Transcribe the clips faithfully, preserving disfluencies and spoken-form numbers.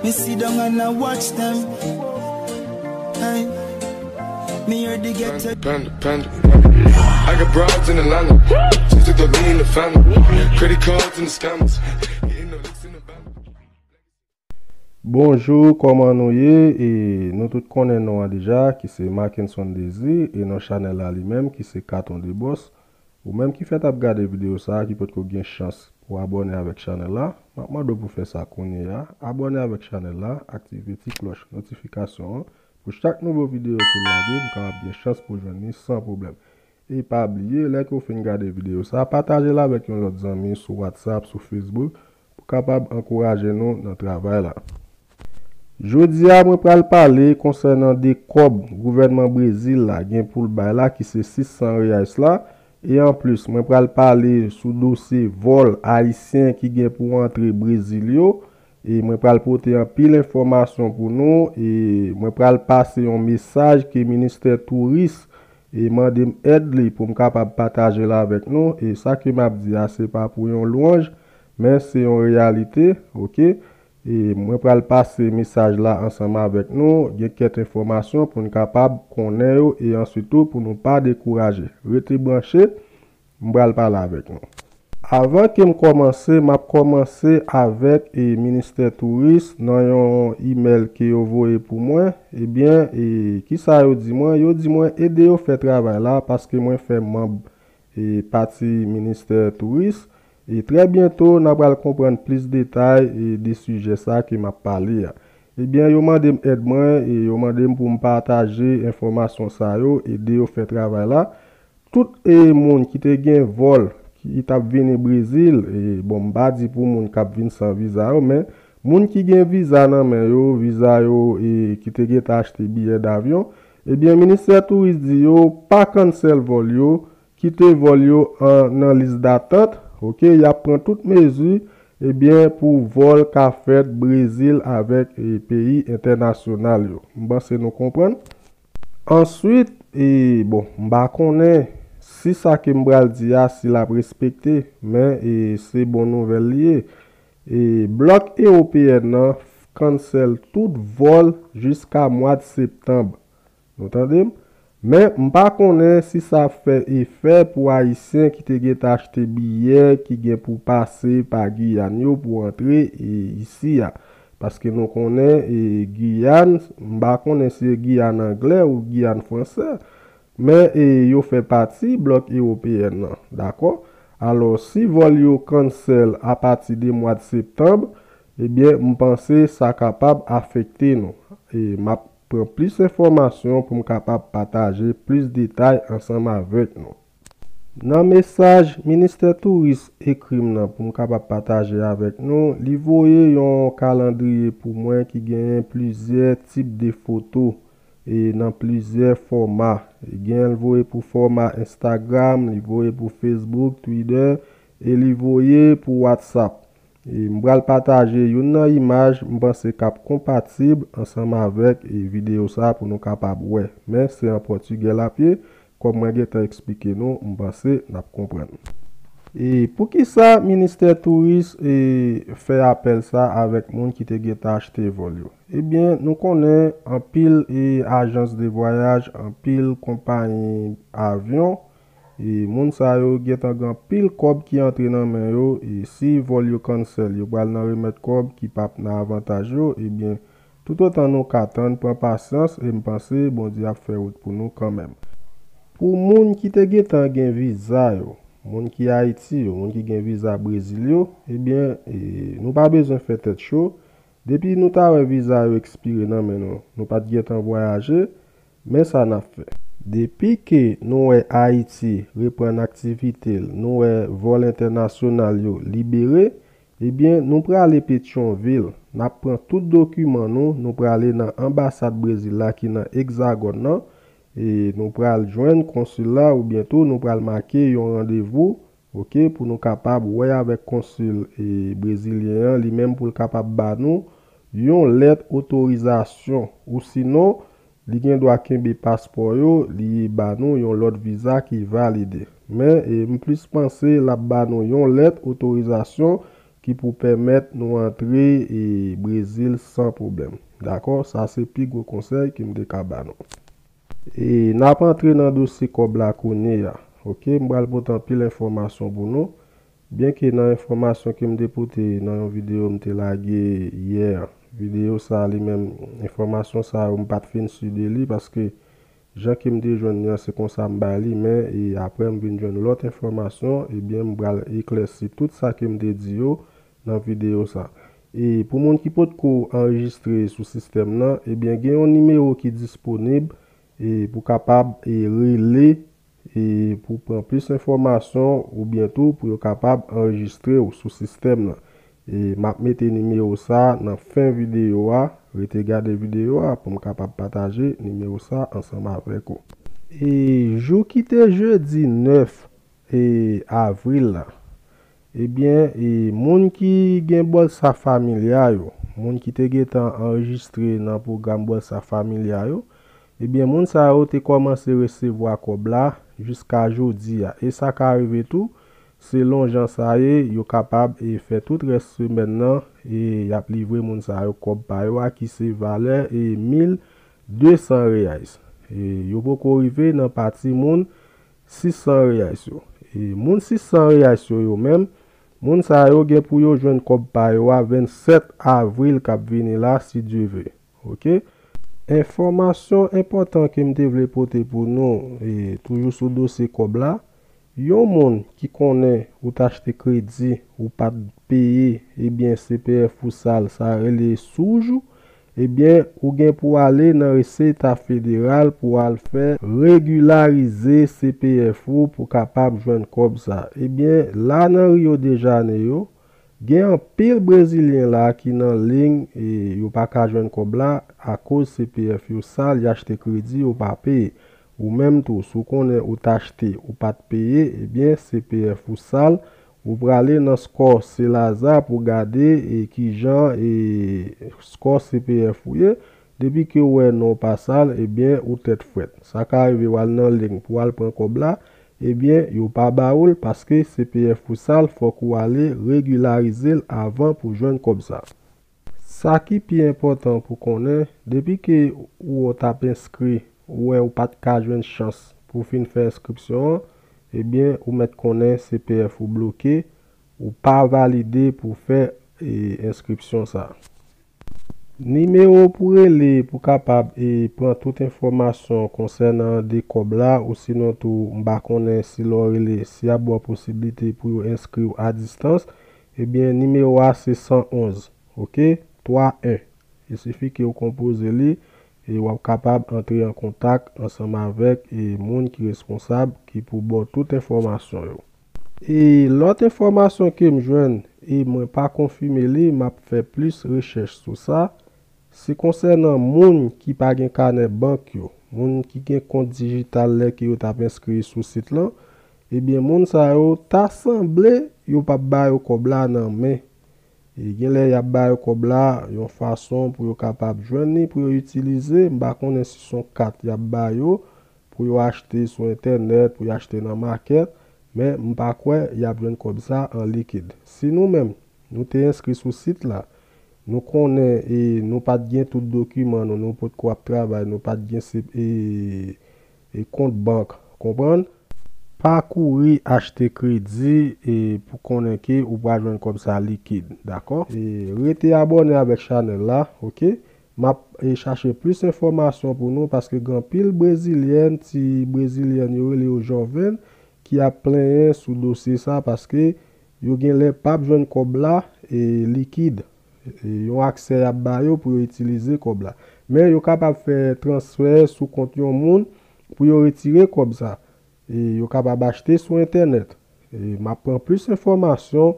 Me sit down and I watch them. Hey, me hear the ghetto. Panda, panda, panda. I got broads in Atlanta. Just took the lean in the family. Credit cards and the scammers. Getting no licks in the van. Bonjou, kòman nou ye? E nou tout konnen non an deja, ki se Mackenson Désir, e non chanèl la li menm, ki se Katon de Bòs. Ou menm ki fèk ap gade videyo sa a, ki potko gen chans pou abòne avèk chanèl la, m ap mande w pou fè sa kounye a. Abòne avèk chanèl la, aktive ti klòch notifikasyon an pou chak nouvo videyo ke m lage, pou w kapab gen chans pou w jwenn li san pwoblèm. E pa bliye, lè ke w fin gade videyo sa a, pataje l avèk yon lòt zanmi sou WhatsApp, sou Facebook, pou kapab ankouraje nou nan travay la. Jodi a, mwen pral pale konsènan de kòb gouvènman Brezil la gen pou l bay la, ki se sis san reais la. E anplis, mwen pral pale sou dosye vòl ayisyen ki gen pou antre Brezil yo. E mwen pral pote anpil enfòmasyon pou nou. E mwen pral pase yon mesaj ke ministè touris e mande m èd li pou m kapab pataje l avèk nou. E sa ke m ap di a, se pa pou yon lwanj, men se yon reyalite, oke? E mwen pral pase mesaj la ansanm avèk nou. Gen kèk enfòmasyon pou n kapab konnen yo e answit tou pou nou pa dekouraje. Rete branche, m pral pale avèk nou. Avan ke m kòmanse, m ap kòmanse avèk, e, ministè touris nan yon imèl ke yo voye pou mwen. Ebyen, e, kisa yo di mwen? Yo di mwen ede yo fè travay la paske mwen fè manb, e, pati ministè touris. E trè byento, n a pral konprann plis detay, e, de sijè sa ke m ap pale a. Ebyen, yo mande m èd mwen, e yo mande m pou m pataje enfòmasyon sa yo, ede yo fè travay la. Tout, e, moun ki te gen vòl ki t ap vini Brezil, e, bon, m pa di pou moun k ap vin san viza yo, men moun ki gen viza nan men yo, viza yo, e, ki te gentan achte biyè davyon, ebyen, ministè touris di yo pa cancel vòl yo, kite vòl yo an, nan lis datant, oke, y ap pran tout mezi, ebyen, pou vòl ka fèt Brezil avèk, e, peyi entènasyonal yo. M panse nou konprann. Answit, e, bon, m pa konnen si sa ke m pral di a, si l ap respekte, men, e, se bon nouvèl li ye. E, blòk ewopeyèn nan cancel tout vòl jiska mwa d septanm. Nou tande m? Men, m pa konnen si sa ap fè efè pou Ayisyen ki te gentan achte biyè ki gen pou pase pa Giyàn yo pou antre, e, isi a. Paske nou konnen, e, Giyàn, m pa konnen si se Giyàn anglè ou Giyàn fransè, men, e, yo fè pati blòk ewopeyèn nan, dakò? Alò, si vòl yo cancel apati de mwa d septanm, ebyen, m panse sa kapab afekte nou. E m ap pran plis enfòmasyon pou m kapab pataje plis detay ansanm avèk nou. Nan mesaj ministè touris ekri m nan pou m kapab pataje avèk nou, li voye yon kalandriye pou mwen ki genyen plizyè tip de foto e nan plizyè fòma. Genyen l voye pou fòma Instagram, li voye pou Facebook, Twitter, e li voye pou WhatsApp. E m pral pataje youn nan imaj m panse k ap konpatib ansanm avèk, e, videyo sa a pou nou kapab wè. Men se an pòtigè l ap ye, kòm mwen gentan eksplike nou, m panse n ap konprann. E poukisa ministè touris, e, fè apèl sa avèk moun ki te gentan achte vòl yo? Ebyen, nou konnen anpil, e, ajans de vwayaj, anpil konpayi avyon, e moun sa yo gentan gen anpil kòb ki antre nan men yo, e si vòl yo cancel, yo pral nan remèt kòb ki p ap nan avantaj yo, ebyen, toutotan nou ka tann, pran pasyans, e m panse Bondye ap fè wout pou nou kanmenm. Pou moun ki te gentan gen viza yo, moun ki Ayiti yo, moun ki gen viza Brezil yo, ebyen, e, nou pa bezwen fè tèt cho. Depi nou ta wè viza yo ekspire nan men nou, nou pa t gentan vwayaje, men sa n ap fè. Depi ke nou wè Ayiti reprann aktivite l, nou wè vòl entènasyonal yo libere, ebyen, nou prale Petyonvil. N ap pran tout dokiman nou, nou prale nan anbasad Brezil la ki nan Egzagòn nan, e nou pral jwenn konsil la, oubyen tou nou pral make yon randevou, oke, pou nou kapab wè avèk konsil, e, brezilyen an, li menm pou l kapab ba nou yon lèt otorizasyon, ou sinon, li gen dwa kenbe paspò yo, li ba nou yon lòt viza ki valide. Men, e, m plis panse l ap ba nou yon lèt otorizasyon ki pou pèmèt nou antre e Brezil san pwoblèm. Dakò? Sa se pi gwo konsèy ke m te ka ba nou. E n ap antre nan dosye kòb la kounye a. Oke, m pral pote anpil enfòmasyon pou nou. Byenke nan enfòmasyon ke m te pote nan yon videyo m te lage yè, videyo sa li menm, enfòmasyon sa yo m pa t fin si de li paske jan ke m te jwenn li an, se konsa m bay li, men e apre m vin jwenn lòt enfòmasyon, ebyen m pral eklèsi tout sa ke m te di yo nan videyo sa. E pou moun ki potko anrejistre sou sistèm nan, ebyen gen yon nimewo ki disponib e pou kapab e rele e pou pran plis enfòmasyon oubyen tou pou yo kapab anrejistre w sou sistèm nan. E m ap mete nimewo sa nan fen videyo a. Rete gade videyo a pou m kapab pataje nimewo sa ansanm avèk ou. E jou ki te jedi nèf e avril la, ebyen, e moun ki gen Bolsa Familia yo, moun ki te gentan anrejistre nan pwogram Bolsa Familia yo, ebyen, moun sa yo te kòmanse resevwa kòb la jiska jodi a. E sa ka rive tou, selon jan sa ye, yo kapab e fè tout rès semèn nan e y ap livre moun sa yo kòb pa yo a ki se valè e mil de san reais. E yo poko rive nan pati moun sis san reais yo. E moun sis san reais yo, yo menm, moun sa yo gen pou yo jwenn kòb pa yo a vennsèt avril k ap vini la, si Dye vle. Oke? Enfòmasyon enpòtan ke m te vle pote pou nou, e toujou sou dosye kòb la, yon moun ki konnen ou t achte kredi, ou pa t peye, ebyen, C P F ou sal, sa rele souj ou, ebyen, ou gen pou ale nan Reseta Federal pou al fè regilarize C P F ou pou kapab jwenn kòb sa. Ebyen, la nan Rio de Janeiro, gen anpil Brezilyen la ki nan liy e yo pa ka jwenn kòb la akoz C P F yo sal, y achte kredi, yo pa peye. Ou menm tou, si w konnen ou t achte, ou pa t peye, ebyen, C P F ou sal, ou prale nan Score Serasa pou gade e kijan e score C P F ou ye. Depi ke w wè non w pa sal, ebyen, ou tèt frèt. Sa ka rive w al nan liy pou w al pran kòb la, ebyen, yo pa ba ou l paske C P F ou sal, fòk ou ale regilarize l avan pou jwenn kòb sa. Sa ki pi enpòtan pou konnen, depi ke ou t ap enskri, ou wè ou pa t ka jwenn chans pou w fin fè enskripsyon an, ebyen, ou mèt konnen C P F ou bloke, ou pa valide pou w fè e, enskripsyon sa. Nimewo pou rele pou kapab e pran tout enfòmasyon konsènan de kòb la, ou sinon tou, m pa konnen si lè w rele, si y ap ba w posiblite pou yo enskri w a distans, ebyen, nimewo a se san onz, oke? Twa en. Il sifi ke w konpoze li e w ap kapab antre an kontak ansanm avèk e moun ki responsab ki pou ba w tout enfòmasyon yo. E lòt enfòmasyon ke m jwenn e mwen pa konfime li, m ap fè plis rechèch sou sa, se konsènan moun ki pa gen kanè bank yo, moun ki gen kont dijital lè ke yo t ap enskri sou sit lan, ebyen moun sa yo ta sanble yo p ap ba yo kòb la nan men. E genlè y ap ba yo kòb la yon fason pou yo kapab jwenn li, pou yo itilize, m pa konnen si se yon kat y ap ba yo, pou yo achte sou entènèt, pou yo achte nan makèt, men m pa kwè y ap jwenn kòb sa an likid. Si nou menm, nou te enskri sou sit la, nou konnen e nou pa t gen tout dokiman nou, nou potko ap travay, nou pa t gen se, e, e kont bank, konprann? Pa kouri achte kredi e pou konnen ke ou pral jwenn kòb sa likid, dakò? E rete abòne avèk chanèl la, oke? M ap e chache plis enfòmasyon pou nou paske gen anpil brezilyèn, ti brezilyèn yo rele yo jovèn, ki ap plenyen sou dosye sa paske yo genlè p ap jwenn kòb la e likid. E yon aksè y ap ba yo pou yo itilize kòb la. Men yo kapab fè transfè sou kont yon moun pou yo retire kòb sa. E yo kapab achte sou entènèt. E m ap pran plis enfòmasyon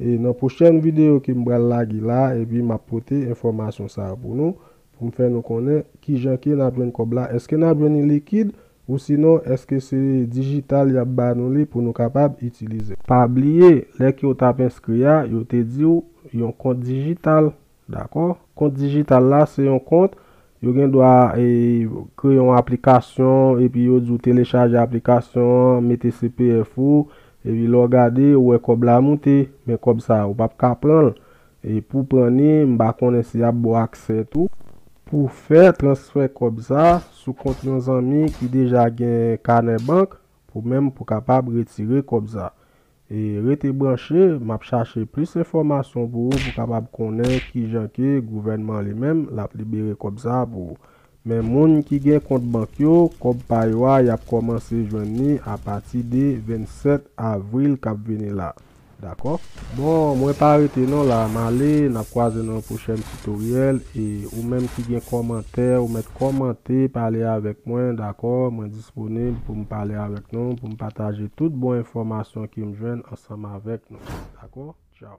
e nan pwochèn videyo ke m pral lage la, epi m ap pote enfòmasyon sa yo pou nou, pou m fè nou konnen kijan ke n ap jwenn kòb la. Èske n ap jwenn li likid, ou sinon, èske se dijital y ap ba nou li pou nou kapab itilize? Pa bliye, lè ke w t ap enskri a, yo te di w yon kont dijital. Dakò? Kont dijital la, se yon kont, yo gen dwa e, kreye yon aplikasyon, epi yo di w telechaje aplikasyon an, mete C P F ou, Epi lè w gade, ou wè kòb la moute, men kòb sa, ou p ap ka pran l. E pou pran ni, m pa konnen si y ap ba w aksè tou pou fè transfè kòb sa sou kont yon zanmi ki deja gen kanè bank, pou menm pou kapab retire kòb sa. E rete branche, m ap chache plis enfòmasyon pou ou, pou kapab konnen kijan ke gouvènman li menm l ap libere kòb sa pou ou. Men moun ki gen kont bank yo, kòb pa yo a, y ap kòmanse jwenn li apati de vennsèt avril k ap vini la. Dakò? Bon, mwen pa rete non la, m ale, n ap kwaze nan yon pwochèn titoryèl, e ou menm ki gen kòmantè, ou mèt kòmante, pale avèk mwen, dakò? Mwen disponib pou m pale avèk nou, pou m pataje tout bon enfòmasyon ke m jwenn ansanm avèk nou. Dakò? Tchao.